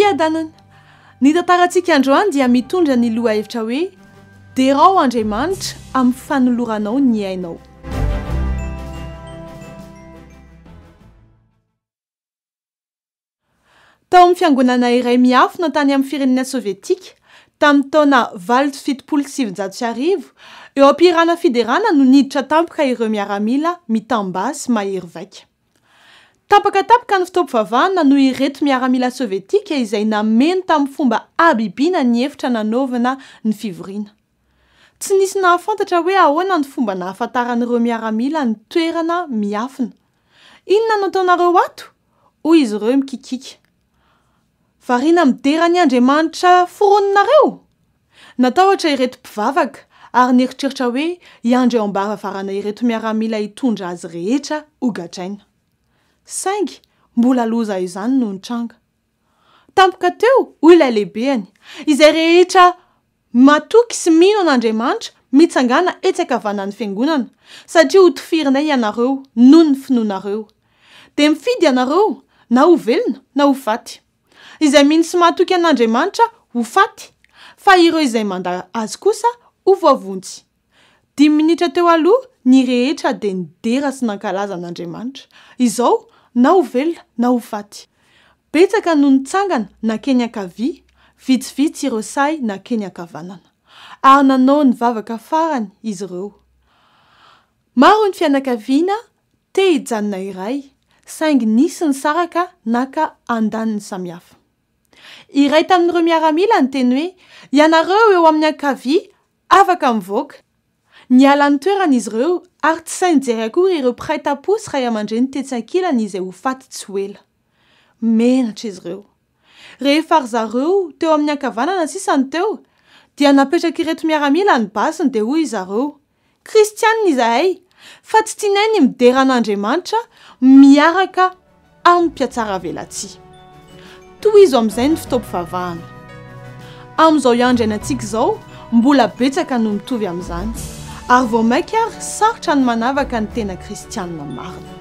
Fiadanana. Ny tantarantsika androany dia mitondra ny lohahevitra hoe Derao Andriamanitra amin'ny fanoloranao ny ainao. Tao amin'ny fiangonana iray miafina tany amin'ny firenena sovietika, tamin'ny taona 1978, eo am-pihirana fiderana no niditra tampoka ireo miaramila mitam-basy mahery vaika. Tapaka tampoka ny fotoam-pivavahana noho ireto miaramila sovietika izay nameno tamin'ny fomba habibiana ny efitra nanaovana ny fivoriana. Tsy nisy nahafantatra hoe ahoana ny fomba nahafantaran'ireo miaramila ny toerana miafina. Inona no ataonareo ato? Hoy izy ireo mikikiaka. Variana midera ny Andriamanitra foroninareo? Natahotra ireto mpivavaka ary nieritreritra hoe hiandry eo am-baravarana ireto miaramila hitondra azy rehetra hogadraina. Saingy mbola loza izany no nitranga. Tampoka teo, hoy ilay lehibeny, izay rehetra matoky sy mino an'Andriamanitra, mitsangàna etsy ankavanan'ny fiangonana, satria hotofirinay ianareo noho ny finoanareo. Dia mifidy ianareo na ho velona na ho faty. Izay mino sy mahatoky an'Andriamanitra ho faty, fa ireo izay mandà Azy kosa ho voavonjy. Dimy minitra teo aloha, ny rehetra dia nidera sy nankalaza an'Andriamanitra. Izao, na ho velona na ho faty. Betsaka no nitsangana nankeny ankavia, vitsivitsy ireo sahy nankeny ankavanana. Ary nanao ny vavaka farany izy ireo. Maro ny fianakaviana te hijanona iray, saingy nisy nisaraka naka andaniny samihafa. Iray tamin'ireo miaramila niteny hoe, Ianareo eo amin'ny ankavia Afaka mivoaka. Niala ny toerana izy ireo ary tsy sahy nijery akory ireo mpiray tampo sy ray aman-dreny tetsy ankilany izay ho faty tsy ho ela. Menatra izy ireo. Rehefa ry zareo teo amin'ny ankavanana sisa no teo, dia napetrak'ireto miaramila ny basiny dia hoy zareo, Kristianina izahay, fa tsy tianay ny midera an'Andriamanitra miaraka amin'ny mpihatsaravelatsihy. Tohizo amin'izay ny fotoam-pivavahana. Amin'izao andro iainantsika izao, mbola betsaka no mitovy amin'izany. Ary vao mainka ary sarotra ny manavaka ny tena kristianina marina.